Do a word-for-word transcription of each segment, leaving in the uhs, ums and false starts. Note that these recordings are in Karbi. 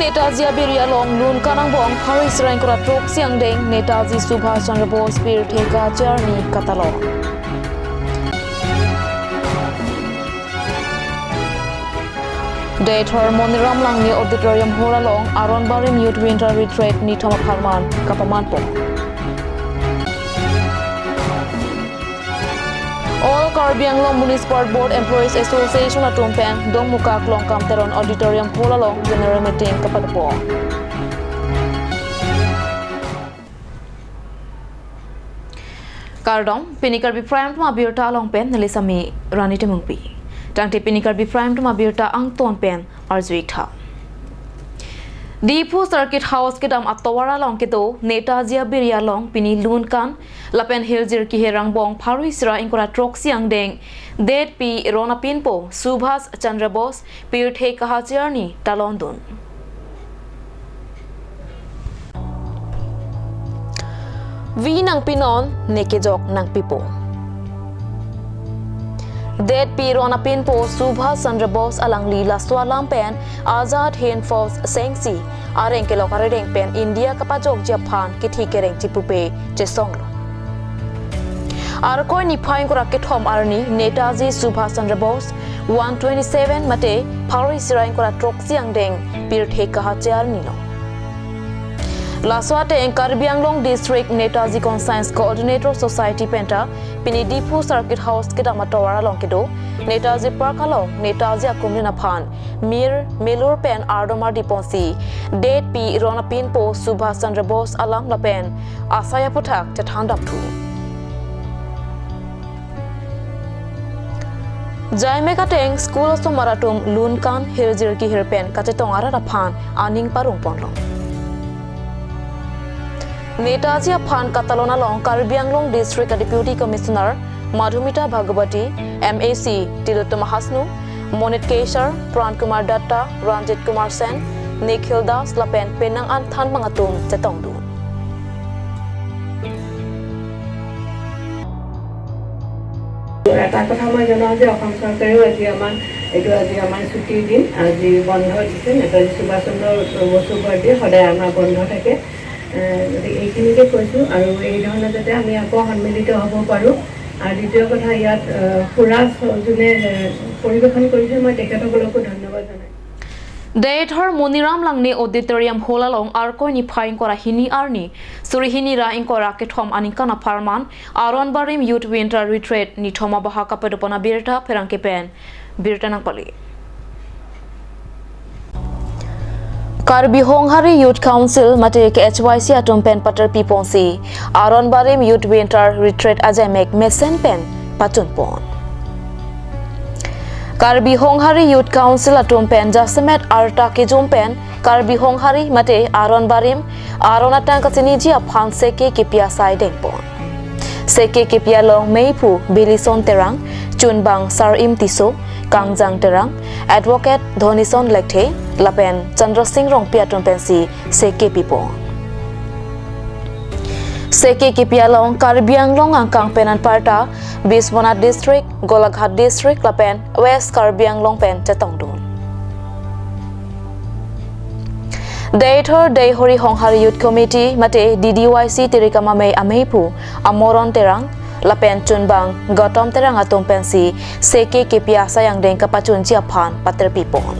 Netaji abiri along lun kan angbong pharo isi ra ingkoi ra throk si angdeng Netaji Subhash Chandra Bose pirthe kacharni katalon. Deithor Moniram Langne Auditorium Hall along Aron Barim Youth Winter Retreat nithom apharman kapamanpo. All Karbi Anglong Municipal Board Employees Association atum pen Dongmukak Longkam Teron Auditorium Hall along general meeting kapadopo. Kardom, pini Karbi Prime Time abirta along pen neli sami Rani Timungpi. Tangte pini Karbi Prime Time abirta angton pen arju-ik tha. Diphu Circuit House kedam atovar along kedo Netaji abiri along pini lun kan lapen hirjir kehir angbong pharo isi ra ingkoi ra throk si angdeng detpi ron apinpo Subhash Chandra Bose pirthe kacharni talondun. Vi nangpinon, ne kejok nangpipo. Detpi ron apinpo Subhash Chandra Bose alangli laso alam pen Azad Hind Fauj sengsi areng kelok arideng pen India kapajokji aphan kithi kereng chipupe chesonglo. Arkoi niphai ingkoi ra kethom arni Netaji Subhash Chandra Bose one twenty-seven mate pharo isi ra ingkoi ra throk si angdeng pirthe kacharni lo. Laso ateng Karbi Anglong District Netaji Conscience Coordinator Society penta pini Diphu Circuit House kedam atovar along kedo Netaji Park along Netaji akumlin aphan mir melur pen ardom ardi ponsi detpi ron apinpo Subhash Chandra Bose alam lapen asai aphuthak chethan dam thu. Jaimek ateng school osomar atum lun kan hirjir kehir pen kachetong arat aphan aning parong ponlo. Netaji aphan katalon along Karbi Anglong District Deputy Commissioner Madhumita Bhagawati, M A C Tilottama Hasnu, Monit Keshar, Pran Kumar Datta, Ranjit Kumar Sen, Nikhil Das lapen penang an thanbang atum chetongdun. এটা কথা মই জনাওঁ যে অসম চৰকাৰেও আজি আমাৰ, এইটো আজি আমাৰ ছুটিৰ দিন, আজি বন্ধ দিছে নেতাজী সুভাষ চন্দ্ৰ বসুৰ বাৰ্থডে, সদায় আমাৰ বন্ধ থাকে। এ, গতিকে এইখিনিকে কৈছোঁ আৰু এই ধৰণে যাতে আমি আকৌ সন্মিলিত হ'ব পাৰোঁ। আৰু দ্বিতীয় কথা, ইয়াত, এ, সুৰাজ যোনে, এ, পৰিৱেশন কৰিছে, মই তেখেতসকলকো ধন্যবাদ জনাইছোঁ। Deithor Moniram Langne Auditorium Hall along Arkoi niphai ingkoi ra hini arni suri hini ra ingkoi ra kethom aningkan apharman Aron Barim Youth Winter Retreat nithom abahak kapadopon abirta pherangke pen birta nangpali. Karbi Honghari Youth Council mate K H Y C atum pen paterpi ponsi Aron Barim Youth Winter Retreat ajaimek mesen pen pachunpon. Karbi Honghari Youth Council atum pen jasemet arta kejum pen Karbi Honghari mate Aron Barim, Aron atang kachiniji aphan seke kepi asai dengpon. Seke kepi along meiphu Bilison Terang, chunbang Sarim Tisso, Kangjang Terang, Advocate Dhonison Lekthe lapen Chandra Singh Rongpi atum pensi seke pipon. Seke kepi along Karbi Anglong angkang pen anparta Biswanath District, Golaghat District lapen West Karbi Anglong pen chetongdun. Deithor Deihori Honghari Youth Committee mate D D Y C Tirikam Amei ameiphu Amoron Terang lapen chunbang Gautam Terang atum pensi seke kepi asai angdeng kapachunji aphan paterpipon.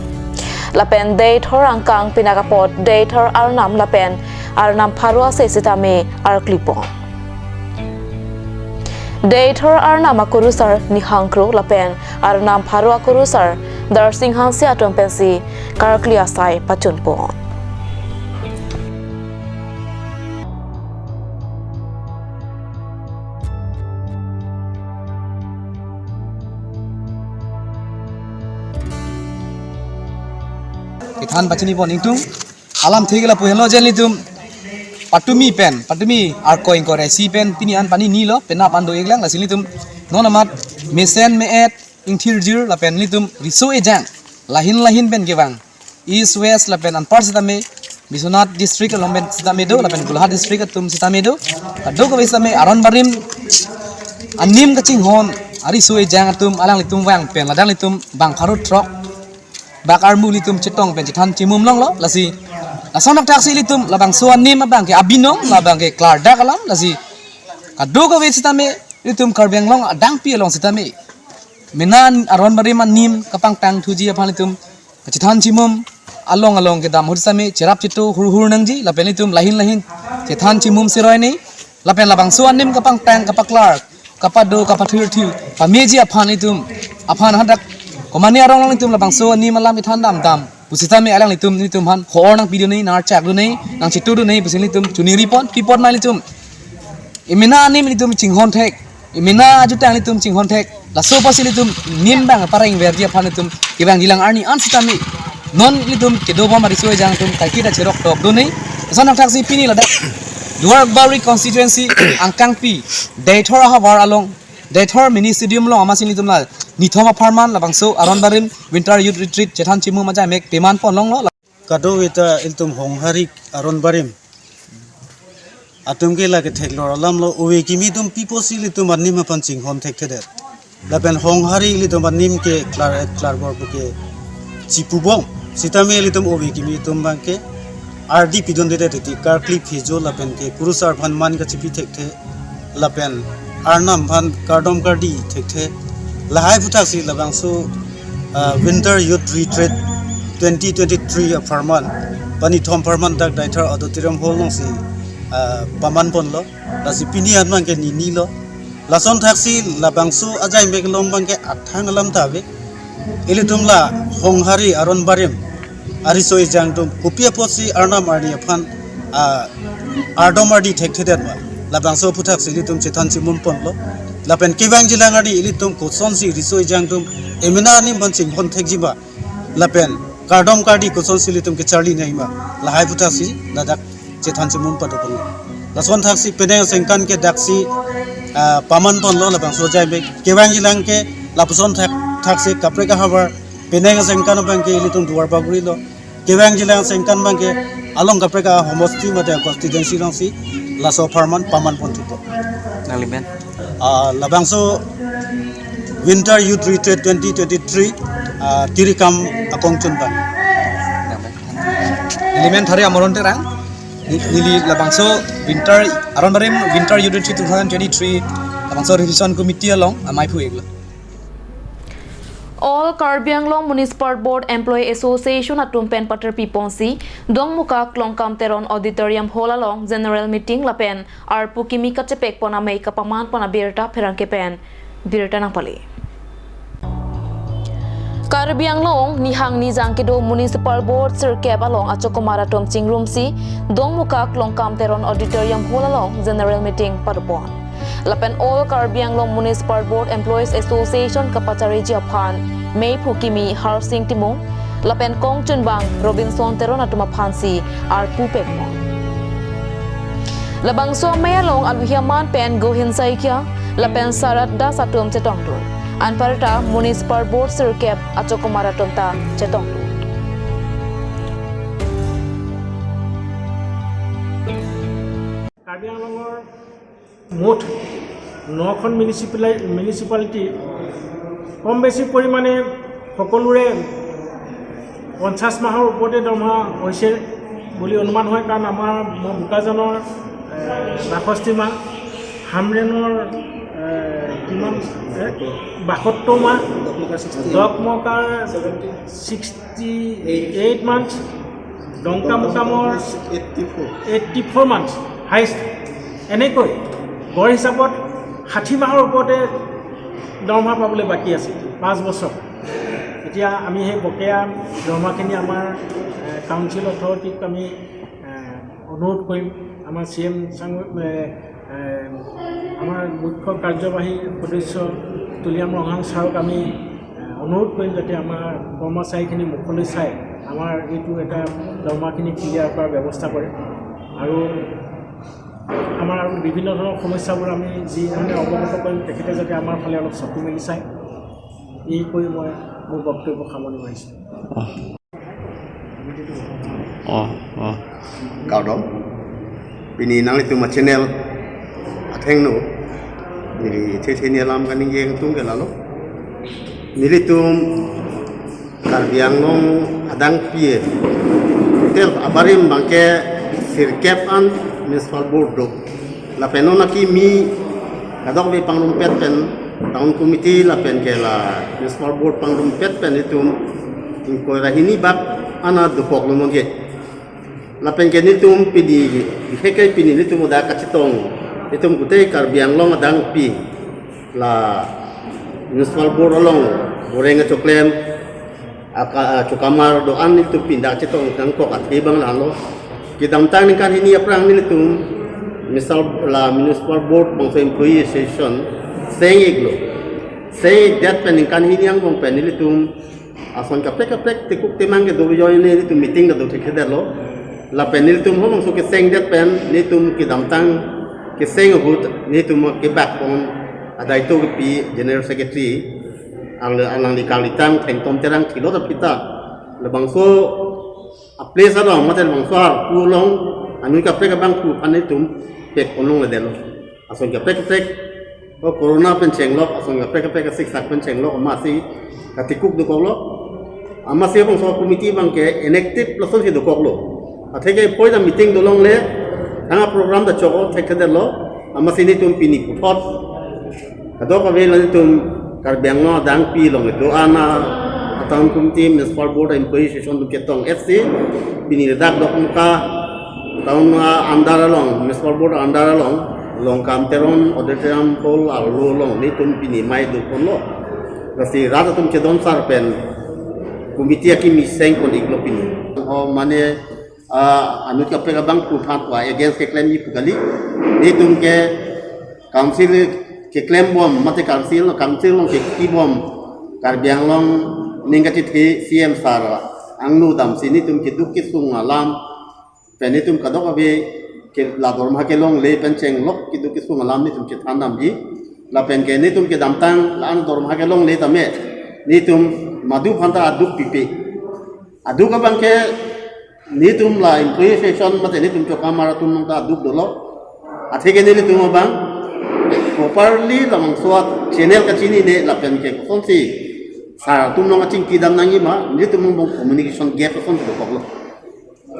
Lapen Deithor angkang pinakapot Deithor arnam lapen arnam pharo ase sitame arklipon. Deithor arnam akurusar Nihang Kro lapen arnam pharo akurusar Darsing Hanse atum pensi karkli asai pachunpon. Kethan pachinipon ingtung. Alam thik lapu henlo je nelitum patumi pen, patumi Arkoi ingkoi ra isi pen pini an pani nilo, penap an do-iklang, lasi nelitum non amat mesen me-et ingthirjir lapen nelitum riso ejang lahin lahin pen kevang East West lapen anpar sitame, Biswanath District along pen sitame do, lapen Golaghat District atum sitame do. Kadokave sitame Aron Barim anim kachinghon ariso ejang atum alanglitum vang pen ladak nelitum bang pharo throk bak armu nelitum chetong pen chethan chimum longlo, lasi Lason thakthaksi ilitum labangso anim abangke abinong, labangke klardak alam, lasi kadokave sitame ilitum Karbi Anglong adangpi along sitame mena aron barim anim kapangtangthuji aphan ilitum kachethan chimum along along kedam ahut sitame cherap cheto hurhur nangji, lapen ilitum lahin lahin chethan chimum siroi ne, lapen labangso anim kapangtang kapaklar kapado kapathirthir pameji aphan ilitum aphan hadak komane arong along ilitum labangso anim alam kethan damdam pusitame alanglitum ilitum aphan hor nangpidun ne, nangchakdun ne, nangchetudun ne pusi ilitum chuniripon pipon ma ilitum. Emena anim ilitum chinghon thek, emena ajutang ilitum chinghon thek. Laso apotsi ilitum nim abang pareng verji aphan ilitum kevangjilang arni an sitame non ilitum kedobom ariso ejang atum kaiketa cherok tokdun ne. Lason thakthaksi pini ladak Duarbagori constituency Angkangpi Deithor ahavar along, Deithor mini stadium along amatsi ilitum la nithom apharman labangso aron barim Winter Youth Retreat chethan chimum ajaimek peman pon longlo. Kadokave ta ilitum Honghari aron barim atum ke lake theklor alamlo, ove kimi atum pi apotsi ilitum anim aphan chinghon thekthedet. Lapen Honghari ilitum anim ke klar-et klarbor puke chipubom. Sitame ilitum ove kimi atum abangke ardi pidundedet, karkli phejo lapen ke kurusar aphan man kachipi thekthe, lapen arnam aphan kardom kardi thekthe. Lahai aphuthaksi labangso, ah, Winter Youth Retreat twenty twenty-three apharman, panithom apharman dak Deithor Auditorium Hall alongsi, ah, paman ponlo. Lasi pini an abangke ninilo. Lason thakthaksi labangso ajaimek along abangke athang alam ta ave. Ilitum la Honghari aron barim ariso ejang atum kopi apotsi arnam arni aphan, ah, ardom ardi thekthedet ma, labangso aphuthaksi ilitum chethan chimum ponlo. Lapen kevangjilang arni ilitum kosonsi riso ejang atum emena anim aphan chinghon thekji ma, lapen kardom kardi kosonsi ilitum kecharli nangji ma, lahai aphuthaksi ladak chethan chimum pado ponlo. Lason thakthaksi penang asengkan ke daksi, ah, paman ponlo labangso ajaimek. Kevangjilang ke lapuson thak thaksi kaprek ahavar penang asengkan abangke ilitum Duarbagori lo. Kevangjilang asengkan abangke along kaprek ahomosti mate constituency alongsi laso apharman paman ponthupo. Nanglimen? Ah, labangso Winter Youth Retreat twenty twenty-three, ah, tirikam akongchun abang. Nelimen Thari Amoron Terang, ni-, neli labangso Winter, aron barim Winter Youth Retreat two thousand twenty-three, labangso revision committee along amei phu-iklo. All Karbi Anglong Municipal Board Employee Association atum pen pater piponsi, Dongmukak Longkam Teron Auditorium Hall along General Meeting lapen arpu kimi kachepek pon amei kapaman pon abirta pherangke pen birta nangpale. Karbi Anglong nihang nijang kedo Municipal Board sirkep along achokomar atum chingrumsi Dongmukak Longkam Teron Auditorium Hall along General Meeting padopon. Lapen All Karbi Anglong Municipal Board Employees Association kapachareji aphan meiphu kimi Harsing Timung lapen kongchunbang Robinson Teron atum aphansi arpu pekpon. Labangso amei along aluhi aman pen Gohin Saikia lapen Sarat Das atum chetongdun. Anparta Municipal Board sirkep achokomar atum ta chetongdun. Karbi আংলঙৰ মুঠ নখন মিউনিচিপালি-, মিউনিচিপালিটি কম বেছি পৰিমাণে সকলোৰে পঞ্চাছ মাহৰ ওপৰতে দৰমহা হৈছে বুলি অনুমান হয়, কাৰণ আমাৰ ম-, বোকাজানৰ, এ, বাষষ্ঠি মাহ, হামৰেণৰ, এ, কিমান, এ, বাসত্তৰ মাহ, দকমকাৰ ছিক্সটি এইট মান্থছ, ডংকামুকামৰ এইটি ফ'ৰ মান্থছ হায়েষ্ট। এনেকৈ গড় হিচাপত ষাঠি মাহৰ ওপৰতে দৰমহা পাবলৈ বাকী আছে পাঁচ বছৰ। এতিয়া আমি সেই বকেয়া দৰমহাখিনি আমাৰ, এ, কাউন্সিল অথৰিটিক আমি, এ, অনুৰোধ কৰিম। আমাৰ চি এম চাং-, এ, এ, আমাৰ মুখ্য কাৰ্যবাহী সদস্য তুলিৰাম ৰংহাং ছাৰক আমি, এ, অনুৰোধ কৰিম যাতে আমাৰ কৰ্মচাৰীখিনি মুখলৈ চাই আমাৰ এইটো এটা দৰমহাখিনি ক্লিয়াৰ কৰাৰ ব্যৱস্থা কৰে। আৰু আমাৰ আৰু বিভিন্ন ধৰণৰ সমস্যাবোৰ আমি যি ধৰণে অৱগত কৰিম, তেখেতে যাতে আমাৰ ফালে অলপ চকু মেলি চায়, এই কৈ মই মোৰ বক্তব্য সামৰণি মাৰিছোঁ। অ, অ। Kardom. Pini nanglitum a-channel athengno neli thekthe alam kaningje atum ke lalo. Nelitum Karbi Anglong adang P A Tel abarim abangke sirkep an municipal board do. Lapen non akimi kadokave pangrumpet pen town committee lapen ke la municipal board pangrumpet pen itum ingkoi ra hini bak ana dokok lo nonke. Lapen ke nelitum pini, bihekai pini nelitum oda kachetong, itum kute Karbi Anglong adangpi la municipal board along boreng achoklem aka, ah, chokamar do-an nelitum pindak chetong tangkok athe abang lalo. Kedamtang ningkan hini aphrang nelitum municipal, la municipal board bangso employee association seng-iklo. Seng-ikdet pen ningkan hini angbong pen nelitum ason kaprek kaprek tekuk temang kedo ajoine nelitum meeting kedo thekthedetlo. Lapen nelitum ho bangso kesengdet pen nelitum kedamtang keseng ahut nelitum kebak pon adai to kepi General Secretary ang, alangli kalitang Thengtom Terang thilot aphi ta labangso a-place along mate labangso arpu along anut kaprek abangphu aphan nelitum pek ponlongledetlo. Ason kaprek kaprek, o corona pen chenglok, ason kaprek kaprek, asiksak pen chenglok, amatsi katekuk dokoklo. Amatsi bangso committee abangke inactive lason si dokoklo. Atheke poi ta meeting dolongle, tang a-program ta chok-o thekthedetlo. Amatsi nelitum pini puthot kadokave la nelitum Karbi Anglong adangpi along do-an a-town committee, municipal board, employee association atum chetong-etsi pini ladak Dokmoka town a-under along, municipal board under along, Longkam Teron Auditorium Hall arlo along nelitum pini mei doponlo. Lasi rat atum chedon sar pen committee akimi seng pon-iklo pini. O mane, ah, anut kaprek abangphu aphan against keklemji pu kali. Nelitum ke council keklembom, mate council, council along kepibom Karbi Anglong ning kachethe C M sir angno damsi nelitum keduk kesung alam pen nelitum kadokave ke la dorma kelongle pen chenglok keduk kesung alam nelitum chethan damji. Lapen ke nelitum kedamtang la-an dorma kelongle tame nelitum madu aphan ta aduk pipe. Aduk abangke nelitum la employee association mate nelitum chokamar atum along ta aduk dolo. Atheke nelitum abang properly labangso a-channel kachinine lapen ke kosonsi sir atum along kachingki dam nangji ma, nelitum angbong communication gap kosonsi dokoklo.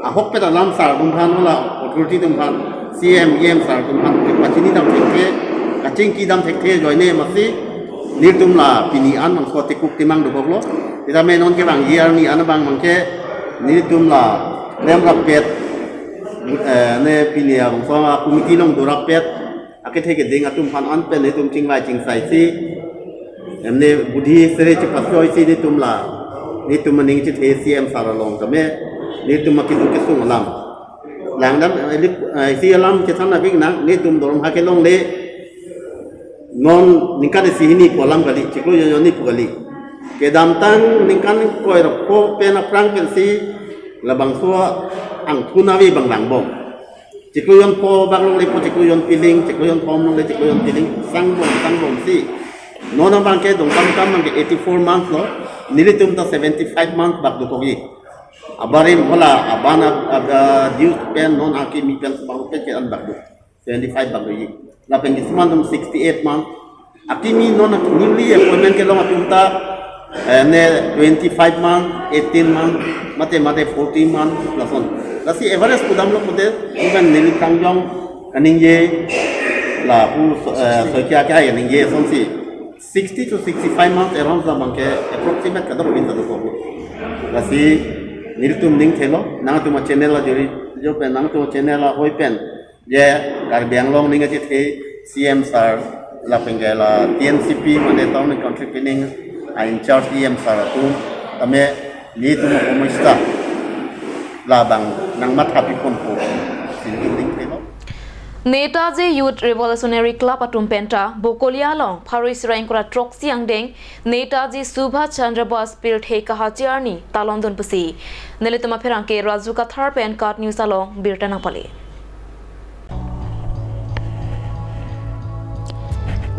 Ahokpet alam sir atum aphan, la authority atum aphan, C M, E M sir atum aphan pachini dam thekthe, kachingki dam thekthe ajoine amatsi nelitum la pini an bangso tekuk temang dokoklo. Sitame non kevangji arni an abang abangke nelitum la klem rappet, eh, ne pini abangso committee along do rappet, akethe keding atum aphan an pen nelitum chingvai chingsaisi, emne budhi sere chepasjoisi nelitum la, nelitum aning chethe C M sir along tame nelitum akeduk kesung alam. Langdam, eh, lik, eh, isi alam chethan abik nang, nelitum dorma kelongle non ningkan isi hini pu alam kali, chiklo jon jon hini pu kali. Kedamtang ningkan ingkoi ra pho pen aphrang pensi labangso angthun ave abang langbom. Chiklo jon pho bak longle po, chiklo jon piling, chiklo jon pho longle, chiklo jon piling, sangbom, sangbomsi. Non abangke Dongkamukam abangke eighty-four months lo, nelitum ta seventy-five months bak dokokji. Abarim hala aban a, a, a, dues pen non akimi pen bang pen ke an bak do. Seventy-five bak doji. Lapen kisuman atum sixty-eight months. Akimi non newly appointment kelong atum ta, eh, ne twenty-five months, eighteen months, mate mate forty months lason. Lasi average pudamlo pute, even neli kangjong kaningje lapu, eh, soikia kia kaningje asonsi sixty to sixty-five months around abangke approximate kadokave ta dokoklo. Lasi nelitum ningthelo, nangtum a-channel ajori jo pen, nangtum a-channel ahoi pen je Karbi Anglong ning kachethe C M sir lapen ke la T N C P mane Town and Country Planning a-in-charge E M sir atum tame nelitum a-committee labang nangmatha piponpo si nelitum ningthelo. Netaji Youth Revolutionary Club atum penta Bokolia along pharo isi ra ingkoi ra throksi angdeng Netaji Subhash Chandra Bose pirthe kahachi arni talondun pusi nelitum apherangke Raju Kathar pen KAT News along birta nangpale.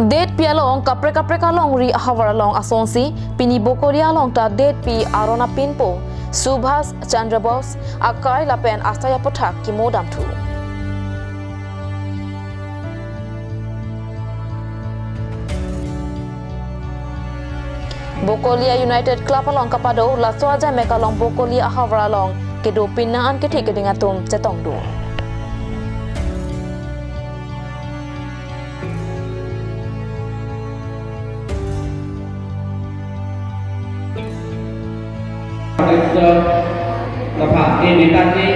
Detpi along kaprek kaprek alongri ahavar along asonsi pini Bokolia along ta detpi aron apinpo Subhash Chandra Bose akai lapen asai aputhak kimo damthu. Bokolia United Club along kapado laso ajamek along Bokolia ahavar along kedo pina an kethe keding atum chetong do. সদস্য তথা এই নেতাজী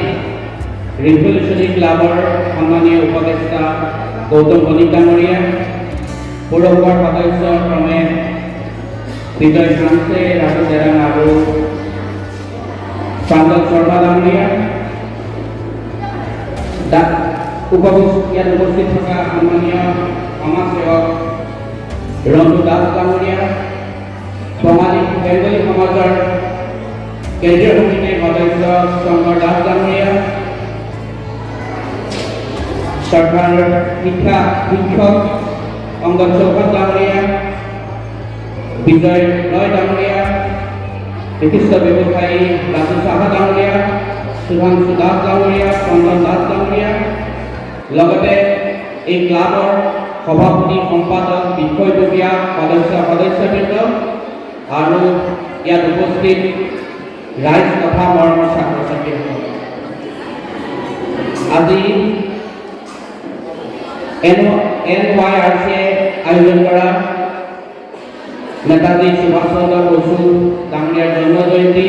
ৰিভলিউচনাৰী ক্লাবৰ সন্মানীয় উপদেষ্টা গৌতম বণিক ডাঙৰীয়া, পৌৰসভাৰ সদস্য ক্ৰমে বিজয় সাংসে, ৰাজু তেৰাং আৰু প্ৰাঞ্জল শৰ্মা ডাঙৰীয়া, দা-, উপস্থিত, ইয়াত উপস্থিত থকা সন্মানীয় সমাজসেৱক ৰঞ্জু দাস ডাঙৰীয়া, বঙালী বেংগলী সমাজৰ কেন্দ্ৰীয় সমিতিৰ সদস্য শংকৰ দাস ডাঙৰীয়া, শ্ৰদ্ধাৰ শিক্ষা শিক্ষক অংগদ চৌহান ডাঙৰীয়া, বিজয় ৰয় ডাঙৰীয়া, বিশিষ্ট ব্যৱসায়ী ৰাজু সাহা ডাঙৰীয়া, সুধাংশু দাস ডাঙৰীয়া, চন্দন দাস ডাঙৰীয়া, লগতে এই ক্লাবৰ সভাপতি, সম্পাদক, বিষয়ববীয়া, সদস্য, সদস্যবৃন্দ আৰু ইয়াত উপস্থিত ৰাইজ তথা মৰমৰ ছাত্ৰ-ছাত্ৰীসকল। আজি এন, এন ৱাই আৰ চিয়ে আয়োজন কৰা নেতাজী সুভাষ চন্দ্ৰ বসু ডাঙৰীয়াৰ জন্ম জয়ন্তী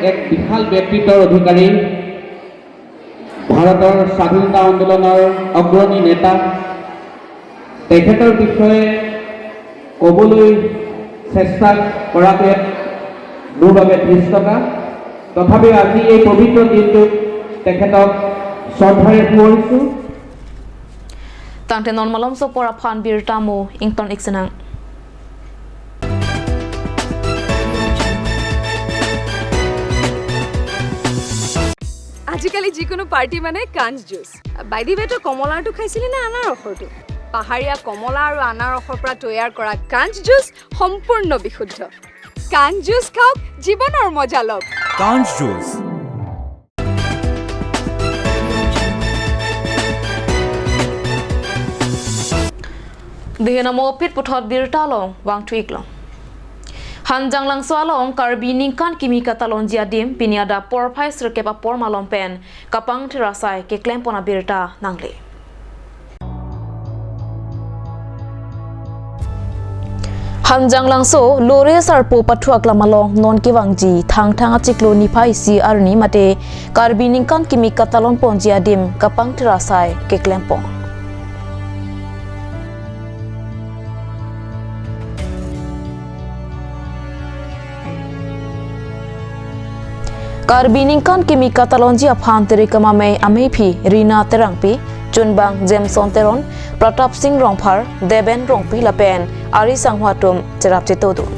এক বিশাল ব্যক্তিত্বৰ অধিকাৰী, ভাৰতৰ স্বাধীনতা আন্দোলনৰ অগ্ৰণী নেতা, তেখেতৰ বিষয়ে ক'বলৈ চেষ্টা কৰাটোৱে মোৰ বাবে ধৃষ্টতা। তথাপিও আজি এই পবিত্ৰ দিনটোত তেখেতক শ্ৰদ্ধাৰে সোঁৱৰিছোঁ। Tangte non malomso apor aphan birta mo ington ik sinang. আজিকালি যিকোনো পাৰ্টি মানে কাঞ্চ জুচ। By the way, তই কমলাৰটো খাইছিলি নে আনাৰসৰটো? পাহাৰীয়া কমলা আৰু আনাৰসৰ পৰা তৈয়াৰ কৰা কাঞ্চ জুচ সম্পূৰ্ণ বিশুদ্ধ। কাঞ্চ জুচ খাওক, জীৱনৰ মজা লওক। কাঞ্চ juice. Dihena mo phit puthot birta along vangthu ik long. Hanjanglangso along Karbi ningkan kimi katalonji adim pini adap porphai sirkep apor malom pen kapangthir asai keklempon abirta nangle. Hanjanglangso Lore Sarpo pathu aklam along non kevangji Thangthang achiklo niphai isi arni mate Karbi ningkan kimi katalonponji adim kapangthir asai keklempon. Karbi ningkan kimi katalonji aphan tere kemamei ameiphi Rina Terangpi, chunbang Jameson Teron, Pratap Singh Rongphar, Deben Rongpi lapen ari sangho atum cherap chetodun.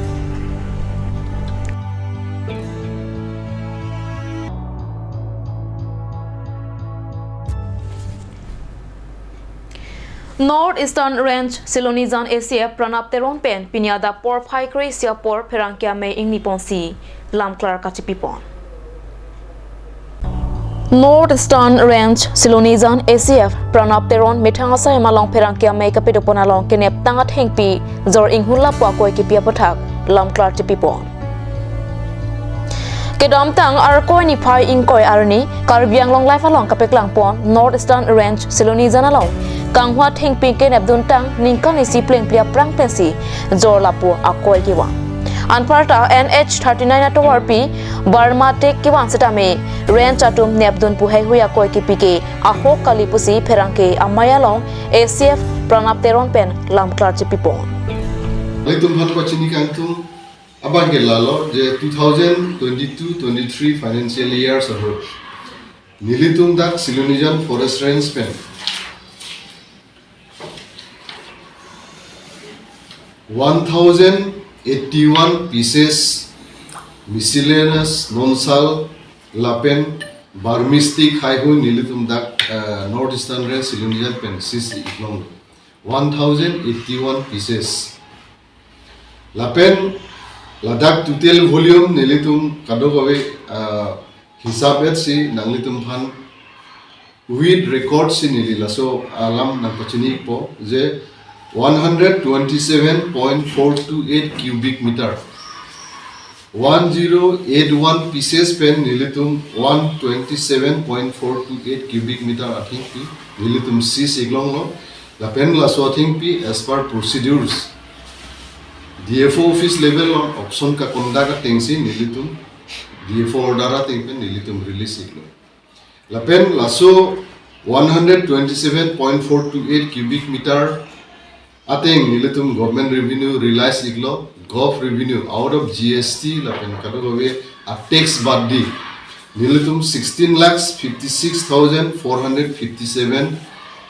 North Eastern Range Silonijan A C F Pranab Teron pen pini adap porphai kre-isi apor pherangke amei ingniponsi lamklar kachepipon. North Eastern Range Silonijan A C F Pranab Teron methang asai hem along pherangke amei kapedopon along kenep tang athengpi jor inghun lapu akoi kipi aputhak lamklar chepipon. Kedamtang Arkoi niphai ingkoi arni Karbi Anglong Live along kapeklangpon North Eastern Range Silonijan along kanghwa thengpi kenepduntang ningkan isi plengpli aphrang pensi jor lapu akoi kevang. Anparta N H thirty-nine atovarpi Burma tek kevang setame range atum nepdun pu heihui akoi kipi ke ahok kali pusi pherangke amei along A C F Pranab Teron pen lamklar chepipon. Nelitum aphan pachini kangtung abang ke lalo je two thousand twenty-two twenty-three financial year ahut nelitum dak Silonijan Forest Range pen one thousand eighty-one pieces miscellaneous nonsal lapen Burmese tek heihui nelitum dak, eh, North Eastern Range Silonijan pen seize ik long. One thousand eighty-one pieces. Lapen ladak total volume nelitum kadokave, ah, hisap etsi nanglitum aphan with record si neli laso alam nangpachini ikpo je one hundred twenty-seven point four two eight cubic meter. One zero eight one pieces pen nelitum one twenty seven point four two eight cubic meter athengpi nelitum seize ik longlo. Lapen laso athengpi as per procedures D F O office level along auction ka-conduct atengsi nelitum D F O order ateng pen nelitum release iklo. Lapen laso one hundred twenty seven point four two eight cubic meter ateng nelitum government revenue realize iklo, gov revenue out of G S T lapen kadokave a tax bad di nelitum sixteen lakhs fifty six thousand four hundred fifty seven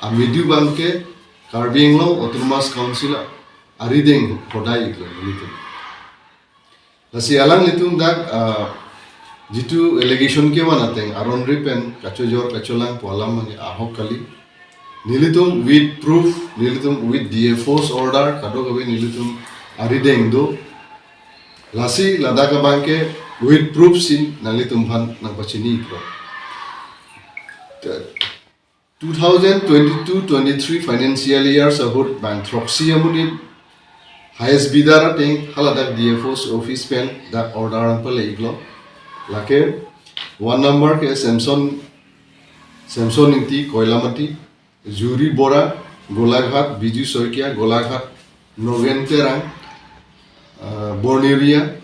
amedu abangke Karbi Anglong Autonomous Council arideng hodai iklo nelitum. Lasi alanglitum dak, ah, jitu allegation kevan ateng aron ripen kachojor kacholang pu alam mane ahok kali. Nelitum with proof, nelitum with D F O's order, kadokave nelitum arideng do. Lasi ladak abangke with proof si nanglitum aphan nangpachini iklo. Two thousand twenty-two twenty-three financial years ahut bang throksi amonit highest bidder ateng haladak D F O's office pen dak order nangpale iklo. Lake one number ke Samson, Samson Ingti, Koilamati, Juri Bora, Golaghat, Biju Saikia, Golaghat, Nogen Terang, uh, Borneria,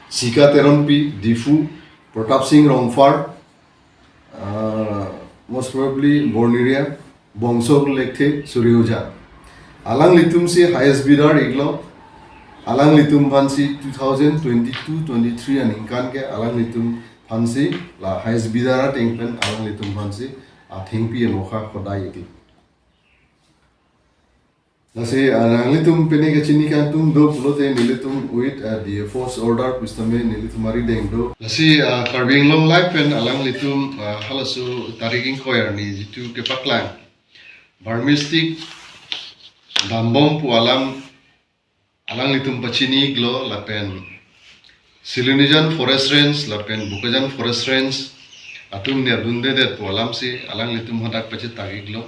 Sika Teronpi, Diphu, Pratap Singh Rongphar, uh, most probably Borneria, Bongso Lekthe, Suryoja. Alanglitum si highest bidder iklo, alanglitum aphansi two thousand twenty-two twenty-three aningkan ke alanglitum aphansi la highest bidder ateng pen alanglitum aphansi athengpi amokha hodai iklo. Lasi, ah, nanglitum pine kachini kangtung do pulote nelitum with, ah, D F O's order pusitame nelitum arideng do. Lasi, ah, Karbi Anglong Live pen alanglitum, ah, halaso tarik ingkoi arni jitu kepaklang Burmese stick dambom pu alam alanglitum pachini iklo lapen Silonijan Forest Range lapen Bokajan Forest Range atum nerdundedet pu alamsi alanglitum hadak pachetak iklo.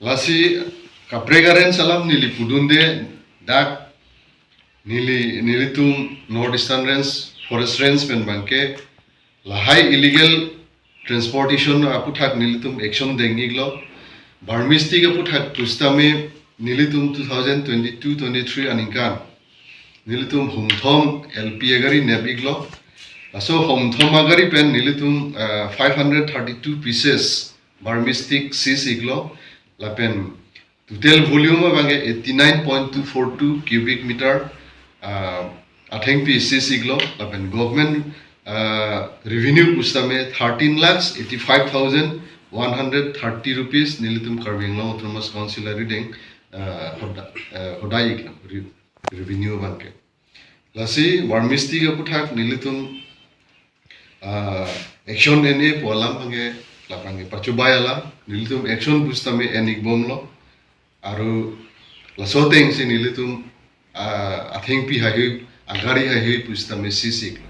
Lasi kaprek a-range alam neli pudunde, dak neli, nelitum North Eastern Range, Forest Range pen abangke lahai illegal transportation aphuthak nelitum action deng iklo. Burmese stick aphuthak pusitame nelitum two thousand twenty-two twenty-three aningkan nelitum homthom L P agari nep iklo. Laso homthom agari pen nelitum, ah, five hundred thirty-two pieces Burmese stick seize iklo. Lapen total volume abangke eighty-nine point two four two cubic meter, ah, athengpi seize iklo. Lapen government, ah, revenue pusitame thirteen lakhs eighty-five thousand one hundred thirty rupees nelitum Karbi Anglong Autonomous Council arideng, ah, hoda-, ah, hodai iklo re-, revenue abangke. Lasi Burmese stick aphuthak nelitum, ah, action en-e pu alam abangke, labangke pachobai alam, nelitum action pusitame en ikbomlo. Aru laso atengsi nelitum, ah, athengpi haihui, agari haihui pusitame seize iklo.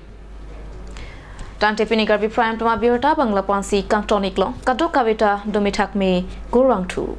Tangte pini Karbi Prime Time abirta abang lapu-ansi kangton iklo, kadokaveta domithak me, kurvangthu.